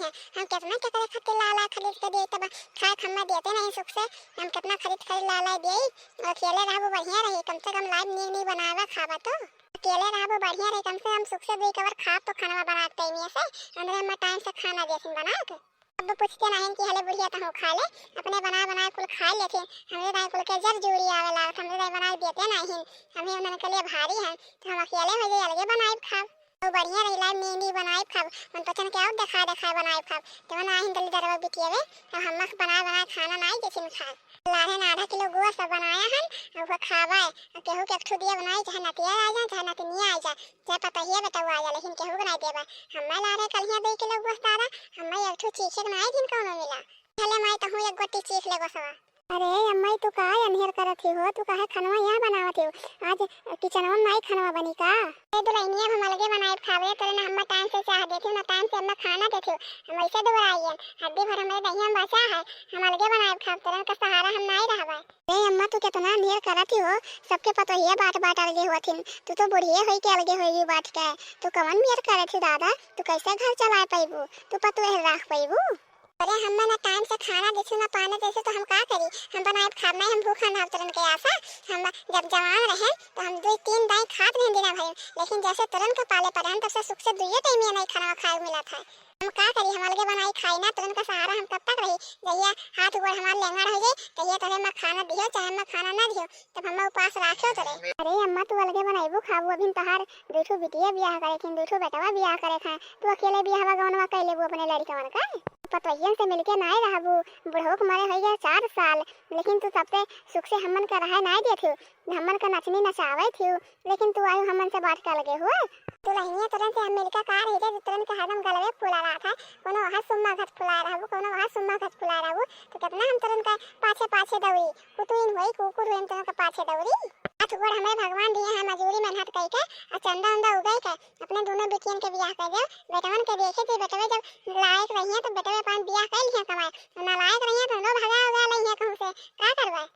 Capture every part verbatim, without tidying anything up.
हैं। हम केतना केकरे खातिर ला ला खरीद के देई, तब खाए के हम्मा देते नहीं सुख से। हम केतना खरीद खरीद ला ला देई, अकेले रहबू बढ़िया रही, कम से कम लाइब नीक नीक बनावा खाबा तो। अकेले रहबू बढ़िया रही, कम से कम सुख से दुई कवर खाब तो खानवा बना के टाइम से, अंदर हम्मा टाइम से खाना देथिन बना के। अब पूछते नहीं कि हले बुढ़िया तहूँ खा ले, अपने बना बना कुल खा लेथिन। हमरे दाई कुल के जर जूरी आवे लागत, हमरे दाई बना के देते नहीं, हम ही उन्हन के लिए भारी हैं, तो हम अकेले हो जाई, अलगे बनाइब खाब। तो बढ़िया रही, लाइब नीक नीक बनाइब खाब, मन पसंद के और देखा देखा बनाइब खाब, तो ना आहिन दली दरवा बिटिया रे, तो हम बना बना खाना नहीं देथिन खाब। लाहे ना आधा किलो गोश्त बनाया हन, और वो खावा है, और केहू के एक ठो दिया बनाई, चाहे नतिया आ जाए, चाहे नतिनिया आ जाए, चाहे पतहिया बेटवा आ जाए, लेकिन केहू के नहीं देबा। हम्मा लारे कलिया दे किलो गोश्त दादा, हम्मा एक ठो चीखे के नहीं दिन कौनो मिला। चले माई, तहूँ एक गोटी चीख ले गोसवा। अरे अम्मा, ई तू का अनहेर करत ही हो? तू काहे खनवा यहाँ बनावत ही हो? आज किचनवा में नाई खनवा बनी का? ए दुल्हनिया, हम अलगे बनाए खावे, तोरे ना हम्मा टाइम से चाह देती हो, ना टाइम से हम्मा खाना देती हो। हम वैसे दुबराइयन, हड्डी भर हमरे दहिया में बचा है, हम अलगे बनाए खाब, तोरन का सहारा हम नाई रहबे। ए अम्मा, तू केतना अनहेर करत ही हो, सबके पतोहिया बाट बाट अलगे होथिन, तू तो बुढ़िए होई के अलगे होई बाट के। तू कवन मेर करत ही दादा, तू कैसे घर चलाए पैबू, तू पतोह राख पैबू? अरे हम्मा ना टाइम से खाना देसु ना पानी देसु तो हम का करी? हम बनाए खाब नहीं, हम भूखा ना तोरन के आसा। हम जब जवान रहेन तो हम दुई तीन दाई खात रहेन दिना भर, लेकिन जैसे तोरन के पाले पड़े हन तब से सुख से दुइये टाइम ये नहीं खाना खाए मिलत है। हम का करी, हम अलगे बनाई खाई ना, तोरन का सहारा हम कब तक रही? जहिया हाथ गोड़ हमार लेंगड़ हो जाई, तहिया तोरे हम्मा खाना दियो चाहे हम्मा खाना ना दियो, तब हम्मा उपास राखो तोरे। अरे अम्मा, तू अलगे बनाइबू खाबू, अभिन तोहार दुई ठो बिटिया बियाह करे थिन, दुई ठो बेटवा बियाह करे खाए, तू अकेले बियाहवा गवनवा कैले वो अपने लड़िकवन का? पतोहियन से मिलके नाई रहबू, बुढ़ऊ के मरे होइगा चार साल, लेकिन तू सबसे सुख से हम्मन का रहे नाई देत हिउ, हम्मन का नचनी नचावे थिउ, लेकिन तू आयु हम्मन से बाँट के अलगे हुए। दुलहिनिया, तोरन से हम मिलके का रही रे, तोरन के हरदम गलवे फूला रहत है, कोनो वहाँ सुम्मा घत फुला रहबू, कोनो वहाँ सुम्मा घत फुला रहबू, तो केतना हम तोरन के पाछे पाछे दौड़ी, कुतुइन होई, कुकुर होई, हम तोरन के पाछे दौड़ी। हाथ गोड़ हमरे भगवान दिए हैं, मजूरी मेहनत कई के, आ चंदा उंदा उगाई के, अपने दोनों बिटियन के बियाह कर देउ। बेटवन के देखे थे, बेटवे जब लायक रहिए तो बेटवे अपन बियाह कर लिहे कमाए, नालायक रहिए तो लो भगा उगा लइहे कहूँ से, का करबे?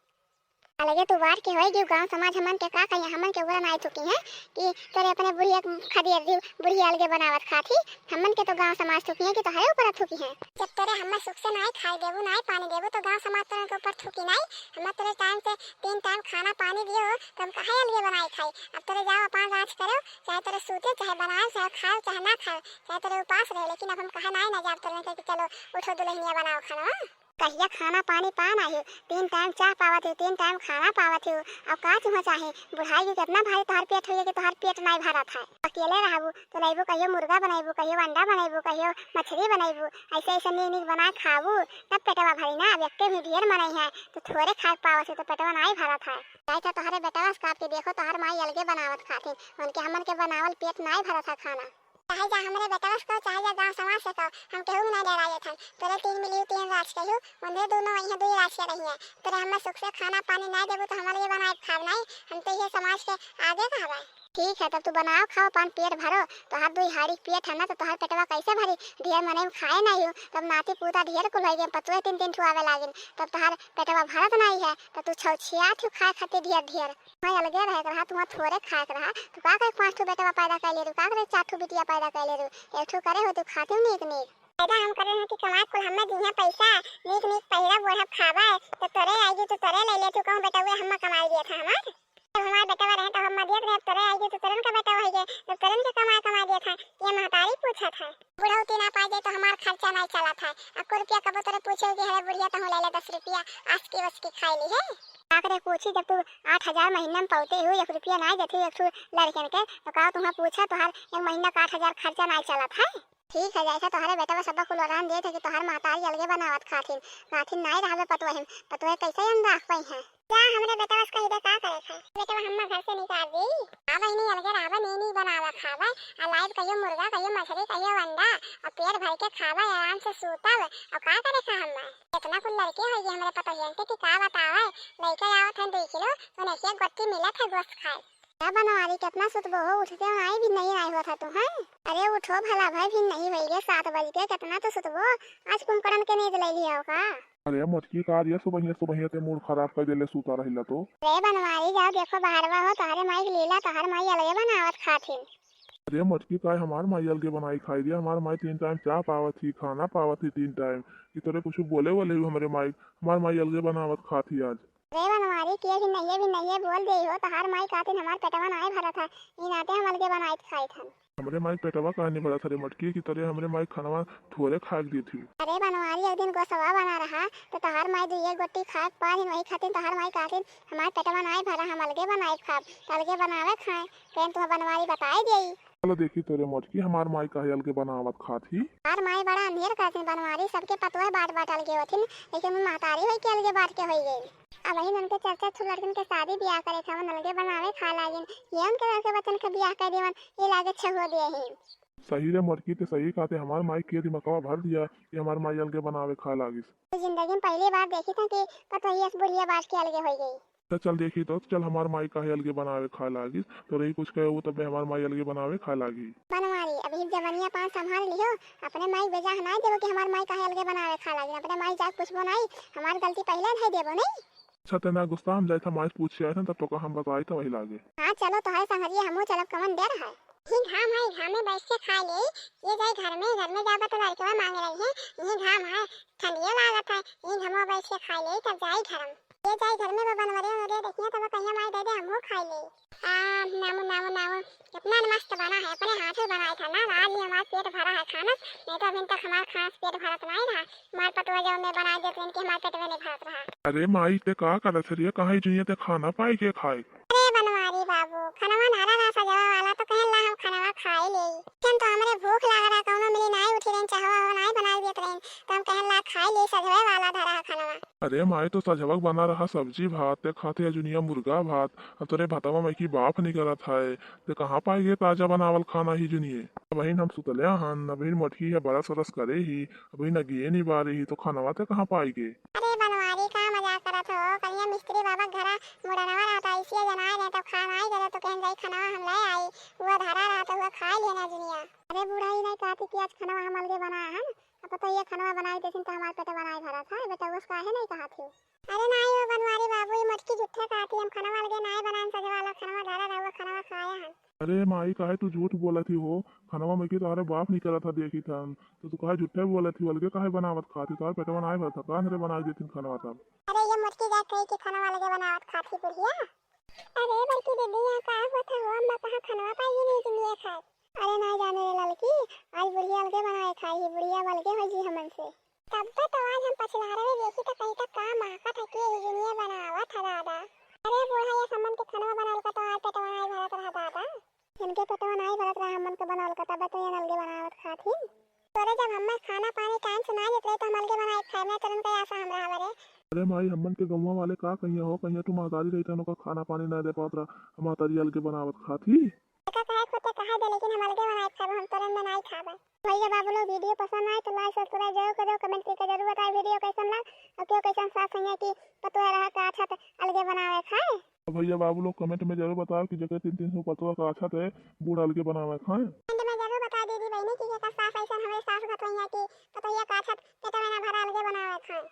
अलगे तू बाँट के होई गयू, गाँव समाज हमन के का कहिए, हमन के ऊपर नाई थूकी हैं कि तोरे अपने बुढ़िया खदेड़ दी, बुढ़िया अलगे बनावत खात ही। हमन के तो गाँव समाज थूकी हैं कि तोहरे ऊपर थूकी हैं। जब तोरे हम्मा सुख से नाई खाए देबू, नाई पानी देबू, तो गाँव समाज तोरे के ऊपर थूकी नाई। हम्मा तोरे टाइम से तीन टाइम खाना पानी दियो, तो हम काहे अलगे बनाई खाई? अब तोरे जाओ, अपन राज करो, चाहे तोरे सूते, चाहे बनाए, चाहे खाओ, चाहे ना खाओ, चाहे तोरे उपास रहे, लेकिन अब हम कहे नाई ना जाब तोरे के कि चलो उठो दुलहिनिया बनाओ खाना। कहिया खाना पानी पा नाही, तीन टाइम चाह पावत ही, तीन टाइम खाना पावत ही, अब का चुहा चाहे? बुढ़ाई के केतना भारी तोहार पेट होइए कि तोहार पेट नाई भरत है। अकेले रहबू तो लइबू, कहियो मुर्गा बनइबू, कहियो अंडा बनइबू, कहियो मछली बनइबू, ऐसे ऐसे नीक नीक बना खाबू, तब पेटवा भरी ना। अब एक्के भी ढेर मनई है तो थोरे खाए पावत ही तो पेटवा नाई भरत है। जाई था तोहरे बेटवा से काप के देखो, तोहर माई अलगे बनावत खाथिन, उनके हमन के बनावल पेट नाई भरत है खाना। चाहे जा हमरे बेटवा से कहो, चाहे जा गाँव समाज से कहो, हम केहू में ना डराए थन। तोरे तीन मिली तीन राज कहियो, उन्हें दोनों वहीं दुई राज के रही हैं। तोरे हमें सुख से खाना पानी ना देबू तो हम अलगे बनाए खाब नहीं, हम तो ये समाज के आगे कहबे। ठीक है, तब तू बनाओ खाओ, अपन पेट भरो। तोहार दुई हाड़ी पेट है ना, तो तोहार पेटवा कैसे भरी? ढेर मनई में खाए नहीं हो, तब नाती पूता ढेर कुल हो गए, पतुए तीन तीन ठुआवे लागिन, तब तोहार पेटवा भरत नहीं है, तब तू छौछियात हो खाए खातिर ढेर ढेर। वहाँ अलगे रहे के रहा, तू वहाँ थोरे खाए के रहा, तू का करे पाँच ठो बेटवा पैदा कर ले रू, का करे चार ठो बिटिया पैदा कर ले रू, एक ठो करे हो तू खाते हो नीक नीक। पैदा हम करे हैं कि कमाए कुल हमें दिहे पैसा, नीक नीक पहिरा ओढ़ब खाबे, तो तोरे आएगी तो तोरे ले ले, तू कहूँ बेटवा हमें कमाई दिया था हमार, जब हमार बेटवा रहे तो हम दियत रहे, अब तोरे आएगी तो तोरन का बेटवा है, जब तोरन के कमाए कमाए दिया था, ये महतारी पूछा था। बुढ़ौती ना पाए जाए तो हमार खर्चा नहीं चला था, अब को रुपया कबो तोरे पूछे कि हरे बुढ़िया तहूँ ले ले दस रुपया, आस की वस की खाई ली है। का करे पूछी, जब तू आठ हजार महीना में पौते हो, एक रुपया नाई देते हो एक ठो लड़कन के, तो का तुहाँ पूछा, तोहार एक महीना का आठ हजार खर्चा नाई चलत है? ठीक है, जैसे तोहरे बेटवा सब कुल वरदान देत है कि तोहार महतारी अलगे बनावत खाथिन, खाथिन नाई रहबे पतोहिन, पतोहे कैसे हम राख पाई हैं? जा हमरे बेटवा से कही दे का करे है, बेटवा हम्मा घर से निकाल दी। आ बहिनी अलगे रहबे, नी नी बनावा खाबे, आ लाइब कहियो मुर्गा, कहियो मछली, कहियो अंडा, आ पेट भर के खाबे, आराम से सूतब, और का करे खा हम्मा? इतना कुल लड़के हो गए हमरे पतोहियन के कि का बतावे, लइके आवत है दुई किलो, तो नैसे गोटी मिलत है गोश्त खाए। ए बनवारी, केतना सुतबो हो, उठते हो नाई, भी नहीं आए होत ह तू, हैं? अरे उठो भला भाई, भी नहीं होई गे सात बज के, केतना तो सुतबो, आज कुंभकर्ण के नींद ले लिया हो का? अरे मोटकी का रे, सुबहिया सुबहिया ते मूड खराब कर देले, सूता रहिला तो। अरे बनवारी, जाओ देखो बाहरवा हो, तोहरे माई के लीला, तोहर माई अलगे बनावत खाथिन। अरे मोटकी, काहे हमार माई अलगे बनाई खाई दिया? हमार माई तीन टाइम चाह पावत ही, खाना पावत ही तीन टाइम। कि तोरे कुछ बोले वाले ही हमरे माई, हमार माई अलगे बनावत खात ही आज। अरे बनवारी, के भी नहीं है, भी नहीं है, बोल दे हो, तहार माई खातिर हमार पेटवा नाय भरत है, ई नाते हम अलगे बनाइत खाइत हन। हमरे माई पेटवा काहे नहीं भरत है रे मोटकी, कि तोरे हमरे माई खानवा थोरे खाए के देत ही? अरे बनवारी, एक दिन गोसवा बना रहा, तो तहार माई दुइये गोटी खाए के पाहिन, वही खातिर तहार माई खातिर हमार पेटवा नाय भरा, हम अलगे बनाए खाब, तो अलगे बनावे खाए, कहेन तुहा बनवारी बताए देई। चलो देखी तोरे मोटकी, हमार माई काहे अलगे बनावत खात ही। हमार माई बड़ा अंधेर करतिन बनवारी, सबके पतोह बाँट बाँट अलगे होथिन, लेकिन उ महतारी होई के अलगे बाँट के होई गई। अबहिन उनके चार चार ठो लड़कन के शादी बियाह करे थे, हमन अलगे बनावे खाए लागिन, ये उनके लड़के बच्चन के बियाह कर देवन, ये लागे छहो दिए ही। सही रे मोटकी, ते सही कहते, हमार माई के दिमकवा भर दिया कि हमार माई अलगे बनावे खाए लागिस। तो जिंदगी में पहली बार देखी था कि पतोहिया से बुढ़िया बाँट के अलगे होई गई। तो चल देखी तो, चल हमार माई काहे अलगे बनावे खाए लागिस, तो रही कुछ कहे वो तब हमार माई अलगे बनावे खाए लागी। बनवारी, अभी जवनिया पान संभाल लिहो, अपने माई बेजा नाई देबो कि हमार माई काहे अलगे बनावे खाए लागी, अपने माई जाके पूछबो नाई, हमार गलती पहले धई देबो नहीं। अच्छा, ते ना गुस्सा हम जाए था, माई पूछे आए था, तब तो का हम बताई था वही लागे। हाँ चलो, तोहरे संगरिया हमहू चलब, कवन देर है। यही घाम है, घाम में बैठ के खा ले, ये जाए घर में, घर में जाबा तो लड़कवा मांगे रही है, यही घाम है, ठंडिया लागत है, यही घाम में बैठ के खा ले, तब जाई घर में। ये जाई घर में, वो बनवरे वनवरे देखिए, तब कहिया माई दे दे, हमहू खाई ले। आ, नामू, नामू, नामू, कितना मस्त बना है, अपने हाथ से बनाया था ना, आज ही हमारा पेट भरा है खाना, नहीं तो अभी तक हमारा खाना से पेट भरत नहीं रहा। हमार पतोह जो मैं बनाई देत रहन कि हमार पेट में नहीं भरत रहा। अरे माई, ते का करत है रे? कहाँ ई जुनिया ते खाना पाई के खाए? अरे बनवारी बाबू, खनवा धरा रहा सजवा वाला, तो कहन ला हम खनवा खाए ले। हम तो हमरे भूख लाग रहा, कौनो मिली नाई उठी रहन, चाहवा हो नाई बनाई देत रहन, तो हम कहन ला खाए ले, सजवे वाला धरा है खनवा। अरे माई, तो सजवक बना रहा सब्जी भात, ते खाते अजुनिया मुर्गा भात, अब तोरे भतवा में की बाफ निकलत है, ते कहाँ पाई गे ताजा बनावल खाना ही जुनिये? अबहिन हम सुतले हन, अबहिन मोटकी है बरस वरस करे ही, अबहिन अगिए निबारे ही, तो खनवा ते कहाँ पाई गे? अरे बनवारी, का मजाक करत हो? कहिया मिस्त्री बाबा घरा मुड़नवा रहता, इसिया जनाए रहे, तब खाना आई गए, तो कहन जाई खनवा हम ले आई, वो धरा रहता, वो खाए लेना जुनिया। अरे बूढ़ा, ई नहीं कहती कि आज खनवा हम अलगे बनाए हन, अब तो ये खनवा बनाई देथिन तो हमार पेट बनाए भरा था, बेटा, उस काहे नहीं कहा थी? अरे नाई हो बनवारी बाबू, ई मोटकी झूठे कहती, हम खनवा अलगे नाई बनाएन, सजवा वाला खनवा धरा रहा, वो खनवा खाए हन। अरे माई, काहे तू झूठ बोलत ही हो? खनवा में की तोहरे बाप निकलत था देखी थन, तो तू काहे झूठे बोलत ही? अलगे काहे बनावत खाती? तोहरे पेटवा नाई भरत था, काहे रे बनाई देथिन खनवा तब? अरे ये मोटकी जात कही कि खनवा अलगे बनावत खाती बुढ़िया। अरे बड़की दीदी, यहाँ का होत है हो? अम्मा कहाँ खनवा पाई नहीं कि लिए खाए? अरे ना जाने रे ललकी, आज बुढ़िया अलगे बनाए खाई ही, बुढ़िया अलगे हो जी हमन से। तब तो, तो आज हम पछिलहरवे देखी तो कहीं तक का महकत है, के ही जुनिया बनावत है दादा। अरे बूढ़ा, ये हमन के खनवा बनाल का तो आज पेटवा नाई भरत रहा दादा। इनके पेटवा नाई भरत रहा, हमन के बनाल का, तब तो ये अलगे बनावत खात ही। तोरे जब हमन खाना पानी टाइम से ना देत रहे तो हम अलगे बनाए खाए, मैं तुरंत आशा हम रहा बरे। अरे माई, हमन के गौवा वाले का कहिया हो, कहिया तू महतारी रही तहन ओका खाना पानी ना दे पावत रहा, महतारी अलगे बनावत खात ही। एका कहे खुद ते कहा दे, लेकिन हम अलगे बनाए खाब, हम तोरे में नाई खाबे। भैया बाबू लोग, वीडियो पसंद आए तो like subscribe जरूर करो, कमेंट करके जरूर बताए वीडियो कैसन लाग, और क्यों कैसन सास सैया की पतोह रहा का अच्छा त अलगे बनावे खाए। और भैया बाबू लोग कमेंट में जरूर बताओ कि जेकर तीन तीन सौ पतोह का अच्छा त बूढ़ अलगे बनावे खाए। कमेंट में जरूर बता दीदी बहनी कि जेकर सास ऐसन हमारे सास घतवैया की पतोहिया का अच्छा त पेट में ना भरा अलगे बनावे खाए।